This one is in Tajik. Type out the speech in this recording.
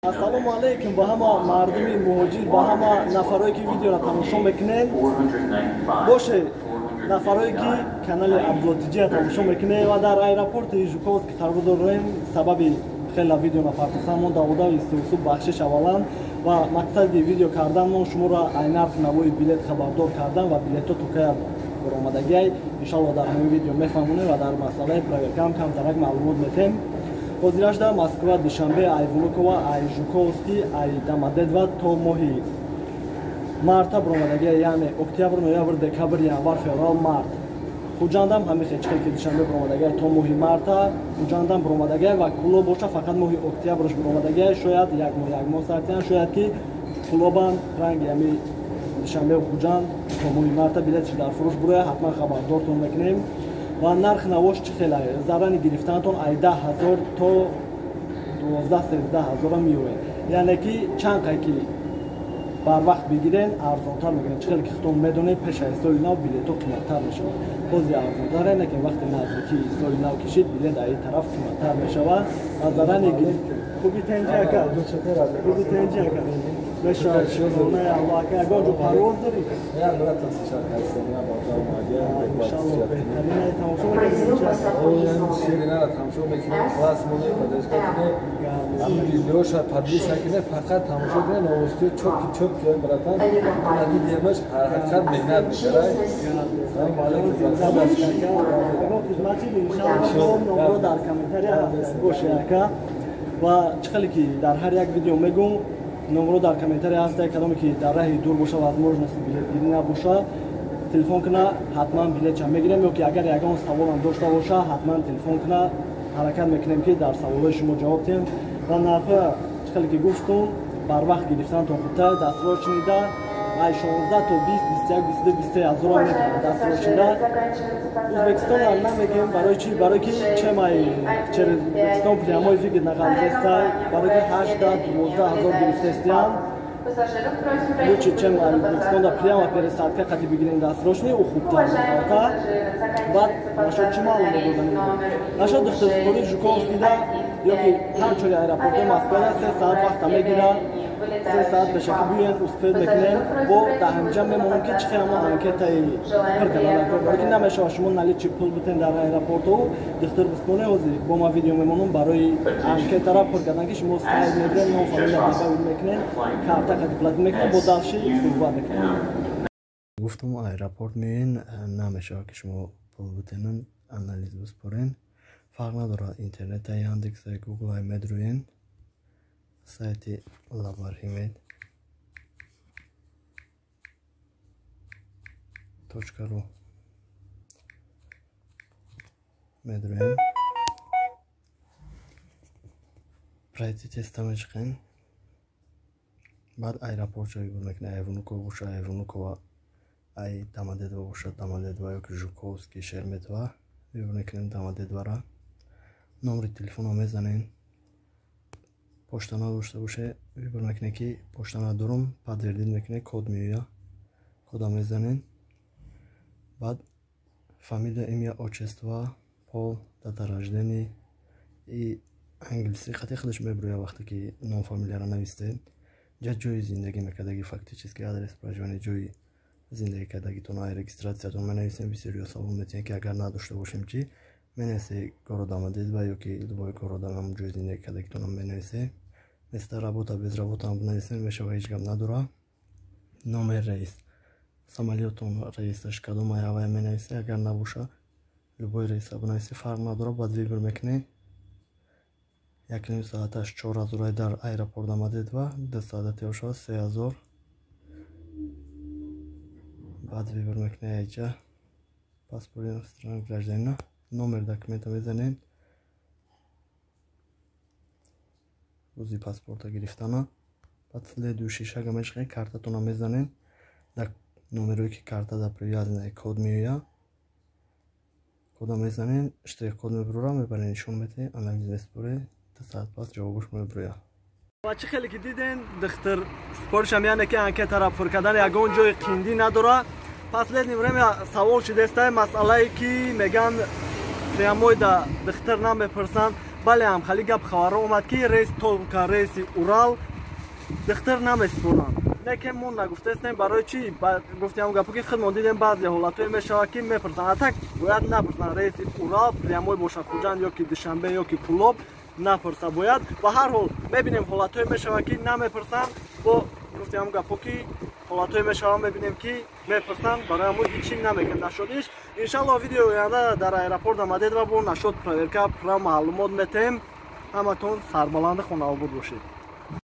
Ассалому алайкум ба ҳама мардуми муҳоҷир, ба ҳама нафарое ки видеоро тамошо мекунед. Боше нафарое ки канали Абдуллотиҷия тамошо мекунед ва дар аэропорти Жуковский қарор дорем. Сабаби хела видео напартофтан мо даводави сусу бахшиш аввалан ва мақсади видео карданмон шуморо ай нархи навои билет хабардор кардан ва билетҳо то кая баромадагиай иншалло дар ҳамин видео мефаҳмонем ва дар масъалаи проверкаам камтарак маълумот метем. Ҳозирашда Москва, Душанбе, ай Внукова, ай Жуковский, ай Домодедово то моҳи марта баромадагия, яъне октябр, ноябр, декабр, январ, феврал, март. Хуҷандам ҳамин хел ки Душанбе баромадагия то моҳи марта, Хуҷандам баромадагия ва Кӯлоб боша фақат моҳи октябрш баромадагия, шояд як моҳ як моҳ сартиян, шояд ки Кӯлобам ранги ҳами Душанбе Хуҷанд то моҳи марта билетш дар фурӯш буроя, ҳатман хабардортон мекунем. Ва нарх навош чӣ хела? Зарани гирифтанатон ай 10 000 то 12-13 ҳазора меояд, яъне ки чанд қай ки барвақт бигирен, арзонтар мегирен. Чӣ хеле ки худтон медонед, пеш аз соли нав билетҳо қиматтар мешавад. Ҳозир арзонтар, лекин вақте наздикии соли нав кишид, билет аз ин тараф қиматтар мешавад. Ва зарани хуби тенҷи ака, хуби тенҷи ака мешавад. Шукронаи Аллоҳ ака, ягон ҷо парвоз дорӣ? Иншалло беҳтарин тамошо. Ширинара тамошо мекунем, класс монем, поддержка кунем, видеоша подписка кунем, фақат тамошо кунем, новостиё чёткий чёткий, братан. Ана видеомаш ҳақиқат меҳнат мекарай. Салом алейкум. Ягон хизмати, иншалло номро дар комментария ҳаст боше ака. Ва чӣ хеле ки дар ҳар як видео мегӯм, номро дар комментария ҳаста, кадоме ки дар раҳи дур боша, возможности билетгирӣ набоша, телефон куна, ҳатман билетча мегирем, ё ки агар ягон саволам дошта боша, ҳатман телефон куна, ҳаракат мекунем ки дар саволҳои шумо ҷавоб диҳем. Ва нархҳо чӣ хеле ки гуфтум, барвақт гирифтанатон хубтар. Дастрочный да ай 16 то 20, 21, 22, 23 ҳазора мекунад дастрочный да. Ӯзбекистонро намегем. Барои чӣ? Барои ки чемай через Ӯзбекистон прямой выгодно ғалзеста, барои ки 8, 12 ҳазор гирифтестиян. Лучше чем Ӯзбекистонда прямо пересадка қати бигирем дастрочный, ӯ хубтар мекарда. Баъд нашод чӣ маълумот додани? Нашод духтарсупории Жуковскийда ё ки ҳамчуни аэропортҳои Москвада 3 саат вақта мегирад. 3 саат бешаки буен, успеть мекунем. Бо дар ҳамҷа мемонем ки чӣ хел ҳамон анкетаи пур кардан, барои ки намешавад шумо наличный пул битен дар аэропортҳо духтур биспоне. Ҳозир бо ман видео мемонам барои анкетара пур кардан, ки шумо сайт мебиред, ном фамилия добавить мекунед, карта қати платить мекунед, бо дальше суҳбат мекунем. Гуфтум, аэропорт меоен, намешавад ки шумо пул битенен, анализ биспорен. Фарқ надорад, интернета, Яндекса, Гугла медрӯен, сайти labarhimed.ru медрӯем, пройти теста мечиқем, баъд аэропортшо выбор мекунем. Ай Внуково боша, ай Внуково, ай Домодедово боша, Домодедово, ё ки Жуковский, Шереметьево. Выбор мекунем Домодедовора, номери телефонро мезанем. Почта надошта боше, выбор мекунем ки почта надорам, подтвердить мекунем, код меояд, кода мезанем. Баъд фамилия, имя, отчество, пол, дата рождения и англиси хати худаш мебирояд. Вақте ки ном фамилияро навистед, ҷа ҷои зиндагӣ мекардаги, фактически адрес проживания, ҷои зиндагӣ кардагитон, ай регистратсиятон менависем. Бисёриё савол метиҳанд, ки агар надошта бошем чӣ? Менависе город Домодедово ё ки любой города, ҳамон ҷои зиндагӣ кардагитонам менависе. Место работа, без работа ам бинависем, мешава, ҳеҷ гап надора. Номер рейс самолётон, рейсаш кадом авая менависе, агар набоша, любой рейса бинависе, фарқ надора. Баъд выбор мекунем, 1,5 соаташ 4000 дар аэропорт Домодедово, 2 соата тайёр шавад, 3000. Баъд выбор мекунем айҷа паспорти иностранного гражданина, номер документа мезанем, рӯзи паспорта гирифтана. Баъд следующий шага мешиқем, картатонро мезанем, дар номерое ки карта дар привязанная код меояд, кода мезанем, штрих код мебурора, мебарем, нишон метаҳем, анализ месупорем, 2 соат пас ҷавобаш мебурояд. Ва чӣ хеле ки диден, духтур споришам, яъне ки анкетара пур кардан ягон ҷои қиндӣ надора. Последнее время савол шудеста масъалае ки меган прямой да духтур намепурсанд. Бале, ҳамхали гап хабарро омад, ки рейс только рейси Урал духтар намесупоранд. Лекин мо нагуфтаистем, барои чӣ гуфтем гапо, ки худмон дидем, баъзе ҳолатҳое мешавад, ки мепурсанд. А так бояд напурсанд. Рейси Урал прямой бошад, Хуҷанд ё ки Душанбе ё ки Кулоб, напурса бояд. Ба ҳар ҳол, мебинем, ҳолатҳое мешавад, ки намепурсанд. Бо гуфтем гапо, ки ҳолатҳое мешавад, мебинем, ки мепурсанд. Барои ҳамон ҳичи намегӯем нашодиш. Иншалло, видеои оянда дар аэропорт Домодедово бо нашод проверка пурра маълумот метаҳем. Ҳаматон сарбаланди, хонаобод бошед.